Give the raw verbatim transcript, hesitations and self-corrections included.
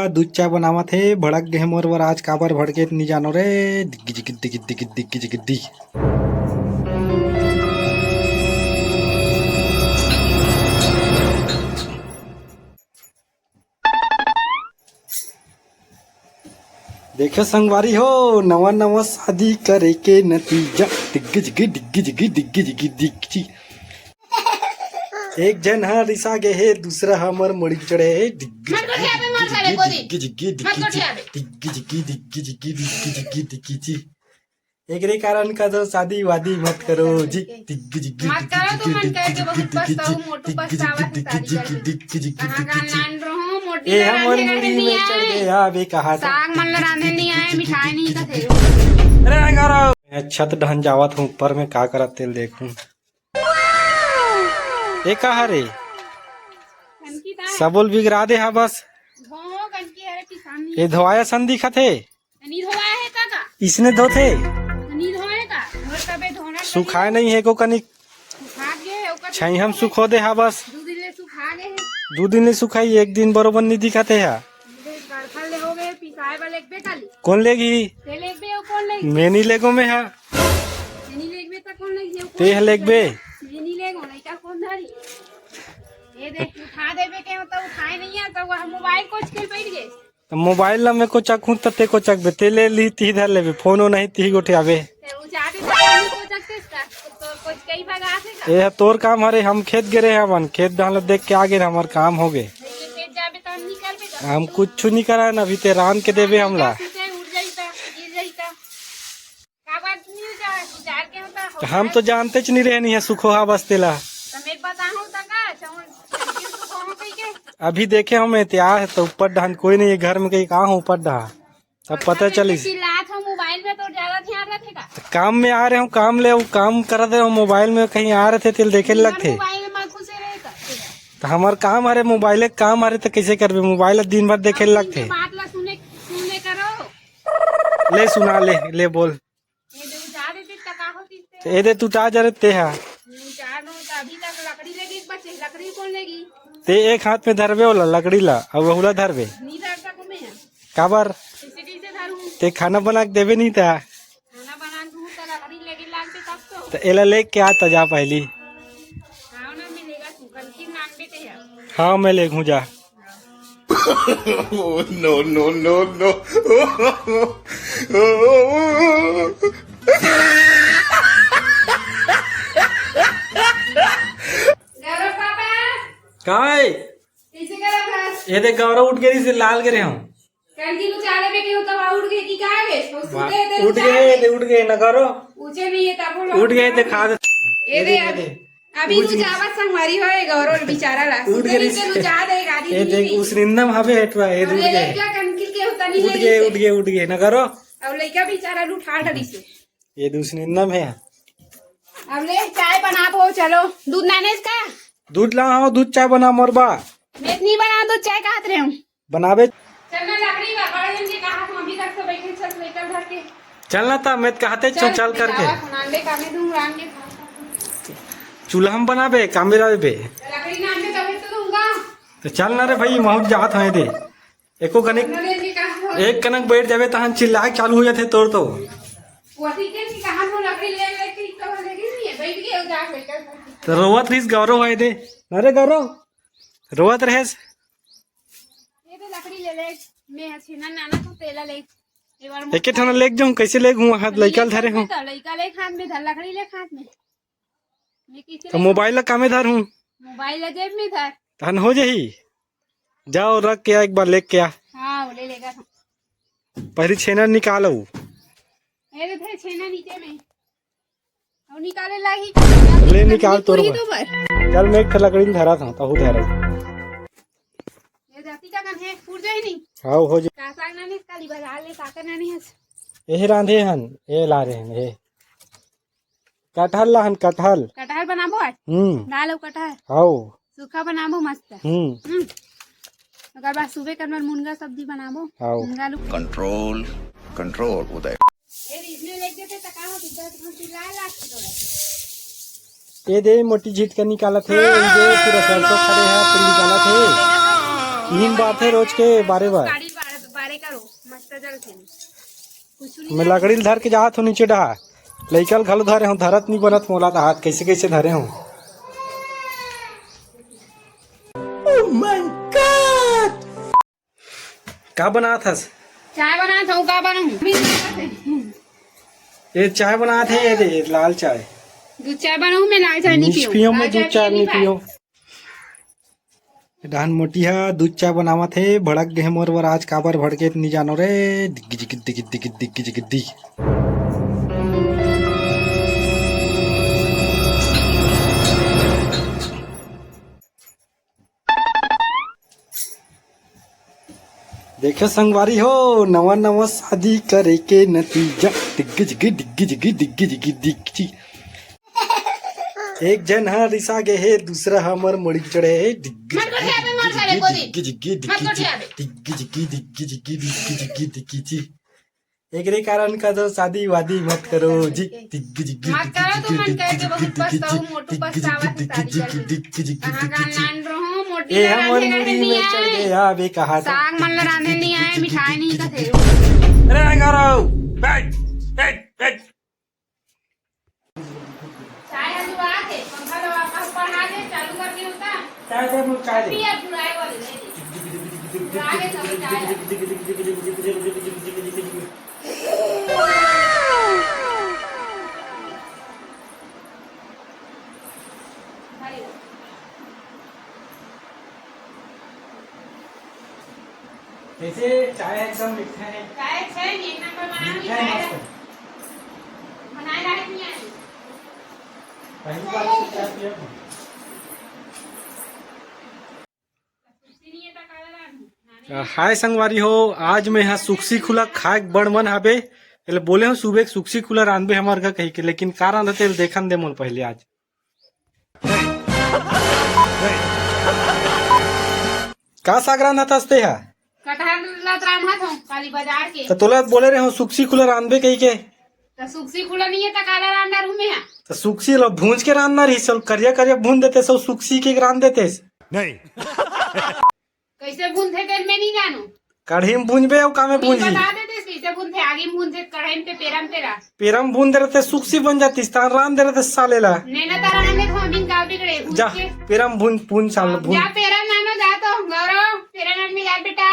दूध चाय बनावत हे, भड़क गे हे मोर बर आज, काबर भड़के नी जानो रे। दिग्गी जिग्गी दिग्गी दिग्गी दिग्गी जिग्गी दी। देखो संगवारी हो, नवा नवा शादी करे के नतीजा। डिग्गी जिग्गी, डिग्गी जिग्गी, डिग्गी जिग्गी, डिग्गी। एक झन ह रिसा गे हे, दूसरा ह मोर मुड़ी चढ़े हे। डिग्गी मत गोठियाबे मोर साले गोदी। डिग्गी जिग्गी, मत डिग्गी गोठियाबे। डिग्गी जिग्गी, डिग्गी जिग्गी, डिग्गी जिग्गी, डिग्गी जी। एकरे कारण का तो शादी वादी मत करो जी। डिग्गी जिग्गी, मत करो तुमन, कह के बहुत पछताओ, मोटू पछतावा से शादी करके। डिग्गी जिग्गी, कहाँ डिग्गी कहाँ जी। लान रहो, मोटी ए ला हमर रांधे मुड़ी रांधे में नहीं चढ़ आए। गया, अबे कहा था। साग मन ला रांधे नहीं आए, मिठाई नहीं खाते हो। अरे गौरव, मैं छत ढहन जावत हूँ ऊपर में, का करत तेल देखूं। ए का हरे? कनकी ताय। सबोल बिगरा दे हा बस। धो कनकी हरे किसान नहीं। ए धोवाया सन दिखत हे। नी धोवाय हे का का? इसने धोथे। नी धोवाय का? मोर तबे धोना सुखाय नहीं हे को कनिक। सुखा गे हे, ओकर छई हम सुखो दे हा बस। दू दिन ले सुखा गे हे। दू दिन ले सुखाई, एक दिन बरोबर नी दिखत हे हा। गड़खल ले हो गे, पिसाय वाले एक बेटा ले। कोन लेगी? ते लेगबे, ओ कोन लेगी? मैं नी लेगो मैं हा। ते नी लेगबे त कोन लेगी? ते ह लेगबे। मैं नी लेगो, नहीं का कोन धरी? ये देख, उठा देबे के हो त उठाए नहीं है, त वह मोबाइल कोच के बैठ गए। त मोबाइल ला मैं कोचकहूं त ते कोचकबे, ते ले ली, तिही धर लेबे, फोन ओ नहीं तिही गोठियाबे। ते उठा दे त कोन कोचकते इसका? तो कोच कई भाग आथे का? ए ह तोर काम हरे, हम खेत गे रहे हवन, खेत धान ला देख के आ गे, हमर काम हो गे। ये खेत जाबे त हम नहीं करबे का? हम कुछ नहीं करा न, अभी ते रांध के देबे हमला। उठ जाई त, गिर जाई त। का बात नहीं जा, विचार के होता, त हम तो जानते च नहीं रहे नहीं है सुखोहा बस तेला। त मैं बताहूं त का, चौन, चौन सुखोहा कही के। अभी देखे हम एहतियात है तो ऊपर डहान कोई नहीं है घर में, कहीं कहाँ हो ऊपर डहा, तब पता चलिस। चिल्लात हो मोबाइल में, तो ज्यादा ध्यान रखे का? त काम में आ रहे हो, काम ले, वो काम करत रहे हो, मोबाइल में कहीं आ रहे थे, तेल देखे लगथे। मोबाइल में घुसे रहे का? त हमर काम हरे, मोबाइल के काम हरे, त कैसे करबे? मोबाइल दिन भर देखे लगथे। बात ला सुने, सुने करो। ले सुना, ले, ले बोल। ये दे उठा देते त का होती से? ए दे तू टा जरे ते हा। उठा लो त अभी तक लकड़ी लेगी बचे, लकड़ी कौन लेगी? ते एक हाथ में धरबे ओला लकड़ी ला, अउ वहुला धरबे। नहीं धर सकूं मैं। काबर? इसे कैसे धरूं? ते खाना बना के देबे नहीं ता। खाना बना दूं त लकड़ी लेगी लागते तब तो। त एला लेके आ त जा पहली। खाओ ना मिलेगा तू, कल की मांग देते हैं। हाँ, मैं लेगहूं जा। Oh, no, no, no, no। गौरव पापा। का है? कैसे करत हस? ये देख, गौरव उठ गे रहिस, लाल करे हूँ। कनकी नु चाले में केहू तब उठ गए कि का गे? तो वाह, सुते दे, उठ गए, दे उठ गए, ना करो। पूछे नहीं है तब उठ गए, दिखा दे। ये दे, अभी नु जावत संगवारी होए, गौरव बेचारा ला। उठ गए। नु जा दे गाड़ी ये देख, उस निंदा में हवे हेटवा, ये उठ गए। क्या कनकी के होता नहीं उठ गए, उठ गए, उठ गए, ना करो। अब लइका बेचारा नु ठाड़ डरी से। ये दूसरी निंदा में है। अब ले, चाय बना दो, चलो। दूध नानेस का? दूध ला, हाँ, दूध चाय बना मोर बा। मैं नहीं बना, दूध चाय कहत रहे हूँ। बनाबे। चल ना, लकड़ी बा, बड़े जन के कहा हम अभी तक तो बैठे, चल, साइकिल धर के। चल ना ता, मैं कहते चल, चल करके। जावा, नांदे कामे दूं, रान के खा। चूल्हा में बनाबे, कामे रहबे। लकड़ी नांदे तबे तो दूंगा। तो चल ना रे भाई, महूं जात है दे। एको कनिक, नरेश जी कहा हो? एक कनक बैठ जाबे, तहन चिल्लाए चालू हो जाते तोर तो। वही के जी कहा हो, लकड़ी ले ले के तो लेगी नहीं है, बैठ गए, जा, बैठ गए। तो रोवत रहिस गौरव है दे। अरे गौरव, रोवत रहेस। ये तो लकड़ी ले ले, मैं छेना नाना को तेला ले। ये बार एके ठन लेके जाऊं, कैसे लेके हूं, हाथ लइका ल धरे हूं। तो लइका ले हाथ में धर, लकड़ी ले हाथ में। मैं कैसे तो ले मोबाइल ला कामे धर हूं। मोबाइल ला जेब में धर। तहन हो जाही। जाओ रख के आ, एक बार लेके आ। हाँ, वो ले लेगा। पहली छेना निकालो। ये तो थे छेना नीचे में। और निकाले लागी। ले निकाल तोर पूरी बर। तो बर। चल मैं एक ठे लकड़ी धरा था, तहू धरा। ये जाती का कन है, फूट जाई नहीं। हाँ, हो जा। का साग नानी काली बाजार ले, का का नानी है? यही रांधे हन, ये ला रहे हन, ये। कटहल ला हन, कटहल। कटहल बनाबो आज? हम्म। दाल अउ कटहल? हाओ। सूखा बनाबो मस्त। हम्म। हम्म। ओकर बाद सुबह करमर मुनगा सब्जी बनाबो। हाओ। मुनगा आलू। कंट्रोल, कंट्रोल उदय। ए, इसमें लेके ते तका हो, इधर तो चिल्लाए लागते थोड़ा। ए दे मोटी झिटका निकालत हे, ए दे पूरा सरसों खड़े हे, फिर निकालत हे। नीम बात हे रोज के बारे बार। करो, मस्त जल थे। कुछ नहीं मैं लकड़ी ल धर के जात हूँ नीचे डहा। लइका ल घलो धरे हूँ, धरत नहीं बनत मोला त हाथ, कैसे कैसे धरे हूँ। Oh my God! का बनात हस? चाय बनात हूँ, का बनाऊँ? ये चाय बनात है, ये दे, लाल चाय। दूध चाय बनाऊँ मैं, लाल चाय नहीं नीच पीऊँ। पीऊँ मैं, लाल दूध चाय चाय नहीं पीऊँ। पीऊँ। डहन मोटी हा दूध चाय बनावत हे, भड़क गे हे मोर बर आज, काबर भड़के त नी जानो रे। दिग्गी जिग्गी दिग्गी दिग्गी दिग्गी जिग्गी दिग्गी। देखे संगवारी हो, नवा नवा शादी करे के नतीजा। डिग्गी जिग्गी, डिग्गी जिग्गी, डिग्गी जिग्गी, डिग्गी। एक झन ह रिसा गे हे, दूसरा ह मोर मुड़ी चढ़े हे। डिग्गी मत गोठियाबे, मत करे, गोदी। डिग्गी जिग्गी, मत डिग्गी गोठियाबे। डिग्गी जिग्गी, डिग्गी जिग्गी, डिग्गी जिग्गी, डिग्गी जी। एकरे कारण का तो शादी वादी मत करो जी। डिग्गी जिग्गी, मत करो, तुमन कह के बहुत पछताऊ, मोटू पछतावा के शादी करके। कहाँ का नान रहो, मोटी ए ला हमर रांधे मुड़ी नहीं में चढ़ आए। गया, बे कहा था। साग मन ला रांधे नहीं आए, मिठाई नहीं खाते। अरे गौरव, बैठ, बैठ, बैठ। चाय हल्दी बात है, पंखा दबा, पंखा बढ़ा दे, चालू कर दिया उसका। चाय दे, मुझे चाय दे। पिया, बुलाए वाले, ले दे। बुला के सब चाय। कैसे चाय एकदम मीठा है। चाय अच्छा है, एक नंबर बना मीठा है, मस्त। बनाए लायक नहीं आए। पहली बार से चाय पिया हूँ। हाय संगवारी हो, आज मैं हा सुक्सी खुला खाए के बड़ मन हाबे। एले बोले हूँ सुबह के सुक्सी खुला रांधबे हमर घर कही के, लेकिन का रांधते एले देखन दे मोर पहले आज। का साग रांधत हस ते हा? कटहर लत रांधत हूँ, काली बाजार के। त तोला बोले रहे हूँ सुक्सी खुला रांधबे कही के। त सुक्सी खुला नहीं है त काला रांधा रहूँ मैं हा? त सुक्सी ला भूंज के रांधना रही, सब करिया करिया भूंज देते, सब सुक्सी के रांध देते। नहीं। कैसे भूंजथे तेल मैं नहीं जानू। कढ़ी में भूंजबे अउ का में भूंजी? बता देते कैसे भूंजथे, आगी में भूंजथे, कढ़ाई में ते पेरम तेरा। पेरम भूंज दे रहते सुक्सी बन जाती, तान रांध दे रहते साले ला। नैना तारा आने तो हम इनका बिगड़े, भूंज जा, के। पेरम भूंज, भूंज साल हाँ, भूंज। जा पेरम नानो जा तो, गौरव, पेरम नान में जा बेटा।